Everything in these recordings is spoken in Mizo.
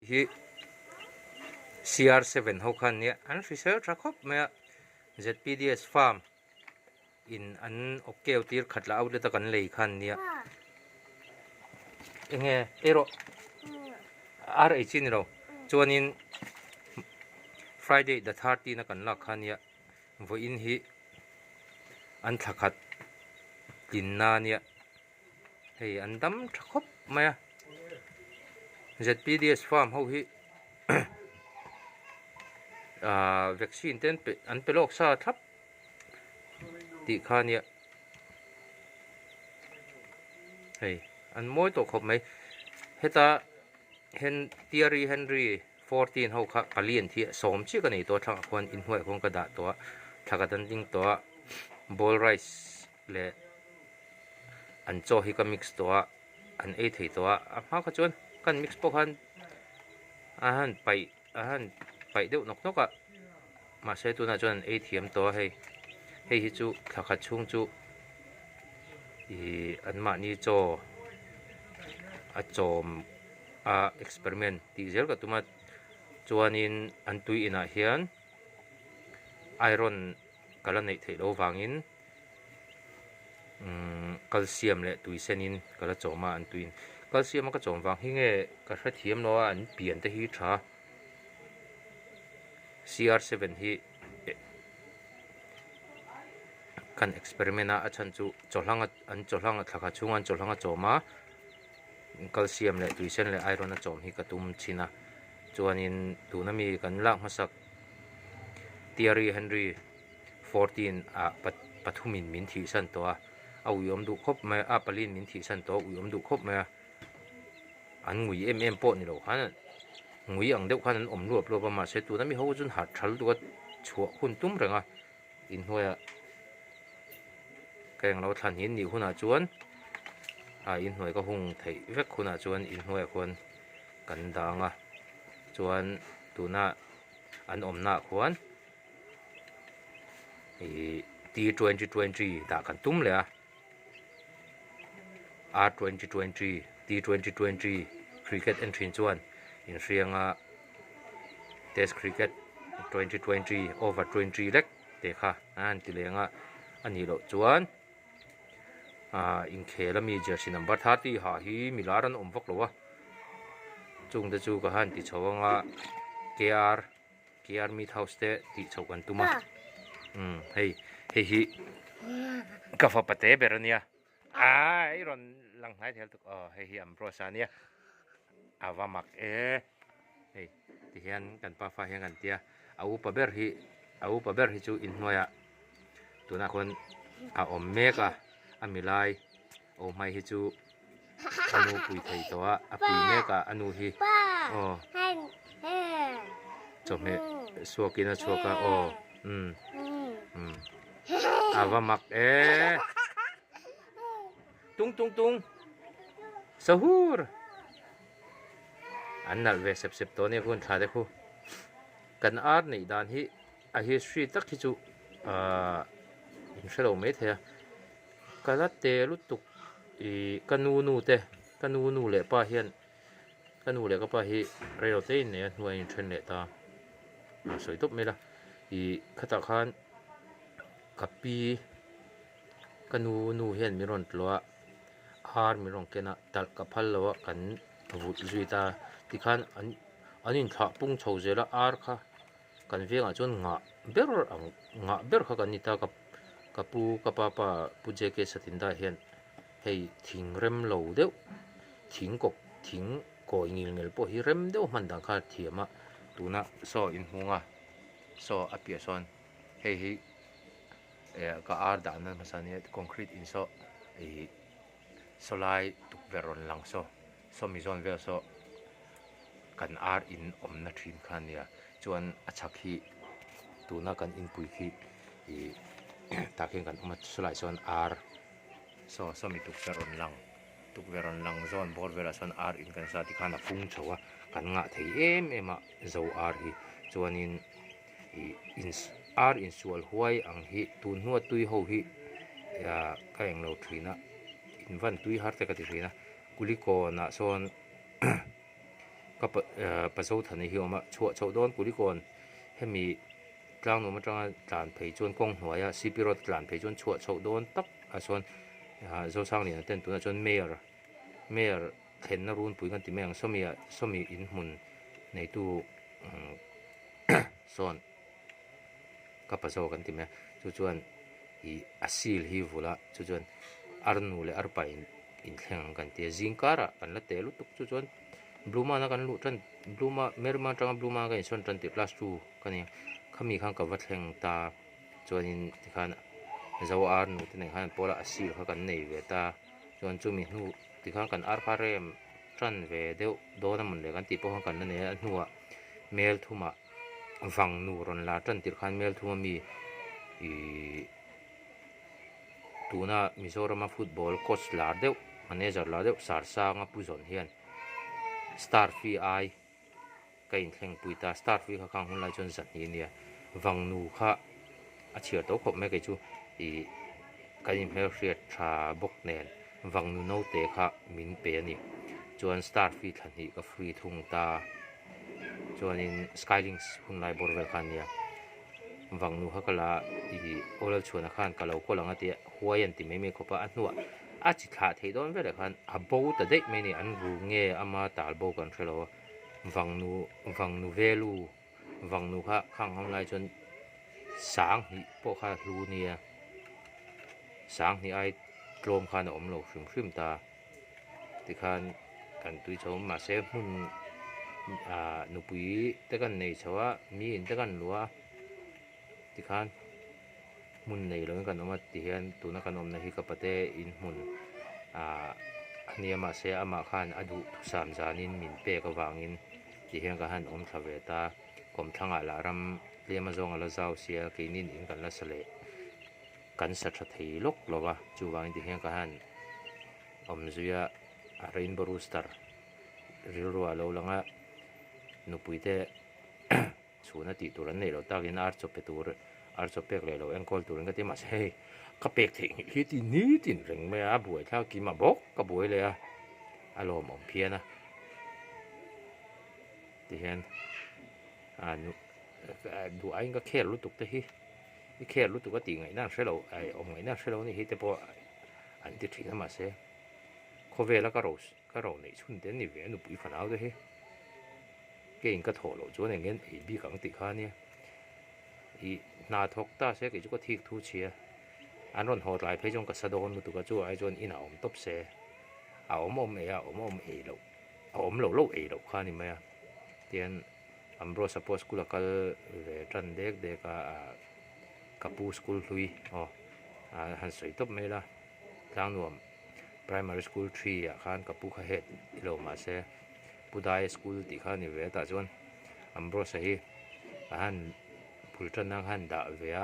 Hi CR7 ho khan nia an hrisel tha khawp mai a, ZPDS farm in an awkeu tir khat lah outlet a kan lei khan nia. Enge ei rawh ar ei chi ni lo chuanin Friday the 13 a kan lak khan nia vawiin hi an thla khat tlinna nia. Hei an dam tha khawp mai a, ZPDS farm ho hi ahh vaccine te an pe lawk sa thlap tih kha ania hei an mawi tawh khawp mai heta hen Thierry Henry 14 ho kha pali an thi a sawm chiah ka nei tawh a thlangah khuan inhnuaiah khuan ka dah tawh a thla khat an ding tawh a bowl rice leh an chaw hi ka mix tawh a an ei thei tawh a a hma kha chuan kan mix pawh khan a han paih a han paih deuh nawk nawk a mahse tunah chuan an ei thiam tawh a hei hei hi chu thla khat chhung chu ihh an mahni chaw a chawm a experiment tih zel ka tum a chuanin an tui inah hian iron ka la neih theih loh vangin. Umm calcium leh tui senin ka la chawm a an tuiin calcium a ka chawm vang hi nge ka hrethiam lo a an pian te hi tha CR7 hi kan experiment a a chhan chu chawhlanga an chawhlanga thla khat chhunga an chawhlanga chawm a calcium leh tui sen leh iron a chawm hi ka tum thin a chuanin tuna mi kan lak hmasak Thierry Henry. 14 ah pathumin min thihsan tawh a, a uiawm duh khawp mai a, paliin min thihsan tawh a uiawm duh khawp mai a, an ngui em em pawh ni lo khan ngui ang deuh khan an awm luap luap a mahse tuna mi ho chuan harh thal duh a chhuah hun tum reng a inhnuaiah ka englo thlan hi nih hunah chuan ah inhnuai ka hung theih vek hunah chuan inhnuaiah khuan kan dang a chuan tuna an awmnaah khuan. Ihh T 2020 dah kan tum leh a R 2020 T 2020 cricket en thin chuan inhrianga test cricket 2020 over 20 lek te kha a han ti leng a a nih loh chuan ahh inkhel ami jersey number 30 ha hi milar an awm vak lo a chungte chu ka han ti chho anga KR. KR Meat House te tih chhoh kan tum a umm hei hei hi ka fapa te ber ania aaa i rawn lang hnai thei lutuk aw hei hi Ambrose ania a va mak e hei tihian kan pafa hian kan tia a upa ber hi a upa ber hi chu inhnuaiah tunah khawn a awm mek a a milai Aw hmai hi chu a nu pui thei tawh a, a pui mek a, a nu hi aw chawhmeh suakin a chhuak a aw umm umm a va mak e tung tung tung sahur an nalh ve sep sep tawh ania khu an thla te khu kan ar neih dan hi a history tak hi chu ahh in hrelo maithei a. Ka la te lutuk ih ka nu nu te ka nu nu leh pa hian ka nu leh ka pa hi reilo te in nei a hnuai a in then leh ta a sawi tawp mai la ih khatah khan ka pi ka nu nu hian min rawn tlawh a ar min rawn ken a talh ka phal lo a kan vulh zui ta tikhan an an inthlah pung chho zel a ar kha. Kan vengah chuan ngah ber ang ngah ber kha kan ni ta ka ka pu ka pa pa pu JK Satinda hian hei thing rem lo deuh thing kawk thing kawi ngil ngel pawh hi rem deuh hman dan kha a thiam a tuna saw inhmung a saw a piah sawn hei hi eh ka ar dahna hmasa nia concrete in saw ih saw lai tukverh rawn lang saw. Sawmi zawn vel saw kan ar in awmna thin kha ania chuan a chhak hi tuna kan inpui khi ih tah khian kan awm a chulaiah sawn ar saw sawmi tukverh rawn lang tukverh rawn lang zawn bawr velah sawn ar in kan sa tikhan a pung chho a kan ngah thei em em a zo ar hi chuanin ih in ar insual huai ang hi tun hnua tui ho hi ah ka englo thin a in van tui har te ka ti thin a. Kulikawnah sawn Ka pa pa Zothana hi a awm a, chhuah chhoh dawn Kulikawn hemi tlangnuam atanga tlan phei chuan kawng hnuaia CP road a tlan phei chuan chhuah chhoh dawn tak ah chuan Zosangliana ten tunah chuan mayor mayor thlenna runpui kan ti mai ang sawmi ah sawmi inhmun neitu sawn ka pa zawk an ti mai a chu chuan ih a seal hi vul a chu chuan arnu leh arpa in inthleng ang kan ti a zing karah kan la teh lutuk chu chuan Blue-man a kan luh tan Blue-ma Mary-man atanga Blue-man a kan insawn tan tih class 2 ka ni a khami khan ka va thleng ta chuanin tikhan zo ar nu te nen khan an pawl a a seal kha kan nei ve ta chuan chumi hnu tikhan kan ar kha rem tan ve deuh dawn a mawn le kan tih pawh khan kan la nei a a hnuah mel thumah vang nu rawn la tan tirh khan mel thuma mi ihh tuna Mizorama football coach lar deuh manager lar deuh Sarsanga pu zawn hian star fee ai ka inthleng pui ta star fee kha khang hun lai chuan zahnih a nia vang nu kha a chhiar tawh khawp mai kei chu ih kan inhmelhriat tha bawk nen vang nu naute kha min pe a ni chuan star fee thla hnih ka free thung ta chuanin skylinks hun lai bawr vel kha a nia vang nu kha ka la ih aw lal chhuana khan ka lo kawl ang a tia huai an ti mai mai khawp a a hnuah a chi thlah theih dawn velah khan a bo ta daih mai a ni an ru nge ama tal bo kan hre lo a vang nu vang nu velu vang nu kha khang ho lai chuan sang hnih pawh kha a hlu nia sang hnih ai tlawm khan a awm lo hrim hrim ta tikhan kan tui chho mahse hmun ah nupui te kan nei chho a mi in te kan luah a tikhan hmun nei lovin kan awm a tihian tuna kan awmna hi ka pate in hmun ah a nia mahse amah khan a duh thusam zanin min pek avangin tihian ka han awm thla ve ta kawmthlangah lah ram tlem a zawng a la zau sia keinin in kan la sa leh kan sa tha thei lawk lo va chuvangin tihian ka han awm zui a a rainbow rooster rilru ah lo lang a nupui te chhuna tih tur an neih loh takin ar chaw pe tur ar chaw pek leh lo enkawl turin ka ti mahse hei ka pek theih nghilh hi ti nitin reng mai a a buai thlak kim a bawk ka buai leh a a lawmawm phian a tihian a nu duh aiin ka khel lutuk te hi i khel lutuk a tih ngaihna an hre lo awm ngaihna an hre lo a nih hi te pawh an ti thin a mahse khawvela ka ro ka ro neih chhun te an ni ve a nupui fanau te hi. Keiin ka thawh loh chuan eng nge ei bik ang tih kha ania. Ih hna thawk ta se kei chu ka thik thu chhia. An rawn haw tlai phei chuan ka sa dawn lutuk a, chu ai chuan inah awm tawp se. A awm awm ei a, a awm awm ei loh, a awm loh loh ei loh kha a ni mai a. Tihian Ambrose-a pawh school a kal ve tan dek dek a, ka pu school hlui aw a han sawi tawp mai la. Tlangnuam Primary School 3 ah khan ka pu kha head i lo mahse Pu Daia School tih kha a ni ve a tah chuan Ambrose-a hi a han bul tan ang han dah ve a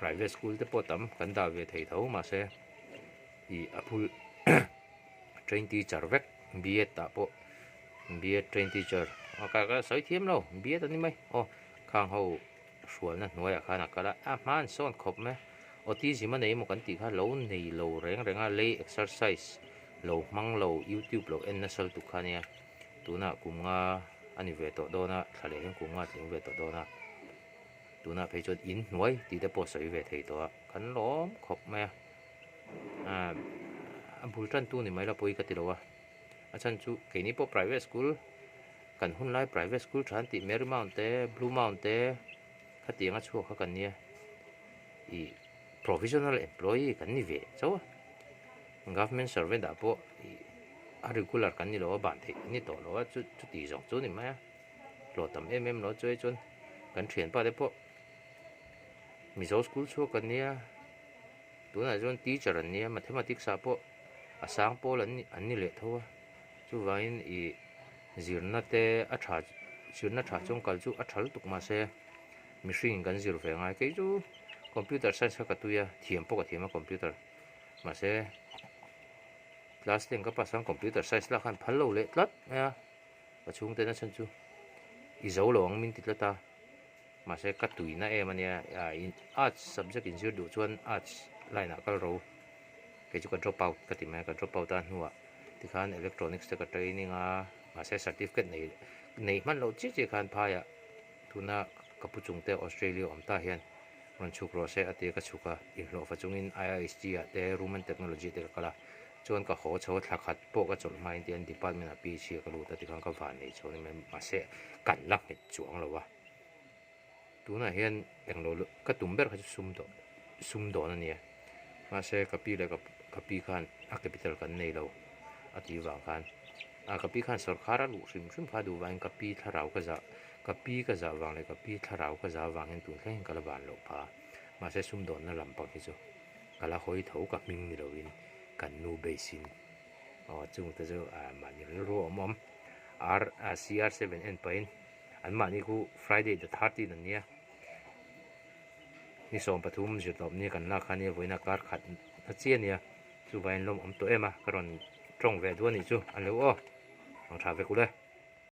private school te pawh tam kan dah ve thei tho mahse ih a bul train teacher vek B Ed ah pawh B Ed train teacher ka ka sawi thiam lo B Ed a ni mai aw khang ho. Hrualna hnuaiah khan a kal a, a hma an sawn khawp mai a, autism a nei emaw kan tih kha lo nei lo reng reng a, lei exercise lo hmang lo, youtube lo en nasa lutuk kha ania, tunah kum nga a ni ve tawh dawn a, thla leh hian kum nga a tling ve tawh dawn a, tunah phei chuan in hnuai tih te pawh sawi ve thei tawh a, kan lawm khawp mai a, a bul tantu ni mai la pawi ka ti lo a, a chhan chu keini pawh private school Kan hun lai private school tha an tih Mary Mount te, Blue Mount te khatiang a chhuak kha kan nia. Ih provisional employee kan ni ve chauh a. Government servant ah pawh ih a regular kan ni lo a, ban theih kan ni tawh lo a, chu chuti zawng chu ni mai a. Hlawh tam em em lo chuai chuan kan thianpa te pawh Mizo school chhuak kan nia. Tunah chuan teacher an nia, mathematics ah pawh a sang pawl an ni an ni leh tho a. Chuvangin ih zirna te a tha zirna tha chuan kal chu a tha lutuk mahse mihring in kan zir ve ngai kei chu computer science kha ka tui a thiam pawh ka thiam a computer mahse class ten ka pass khan computer science lah khan phal lo leh tlat mai a ka chhungte na chhan chu i zo lo ang min ti tlat a mahse ka tuina em ania arts subject in zir duh chuan arts line ah kal ro kei chu ka drop out ka ti mai a ka drop out a hnuah. Tikhan electronics te ka training a, mahse certificate nei Nei hman loh chiah chiah khan phaiah tuna ka pu chungte Australia awm ta hian rawn chhuk rawh se a tia ka chhuk a, inhlawhfa chungin IIST ah te Room and Technology te ka kal a, chuan ka haw chho a thla khat pawh ka chawlh hmain tihian department ah PhD ah ka lut a tikhan ka van nei chho ni mai mahse kan la nghet chuang lo a, tunah hian englo ka tum ber kha chu sum dawn sum dawn a nia mahse ka pi leh ka pi khan a capital kan nei lo a tih vang khan. A ka pi khan sawrkhar a luh hrim hrim kha duh vangin ka pi thlarau ka zah ka pi ka zah vang leh ka pi thlarau ka zah vangin tun thleng hian ka la van loh pha mahse sumdawnna lam pang hi chu ka la hawi tho ka hming ni loin kan nu base in aw chungte chu ah mahni rilru a awm awm R CR7 en pahin an mahni khu Friday the 13 an nia. Ni 13 zirtawp ni kan lak kha nia vawiina kar khat na chiah ania chuvangin lawm awm tawh em a ka rawn tawng ve duh a nih chu a lo aw ang tha vek ulh e.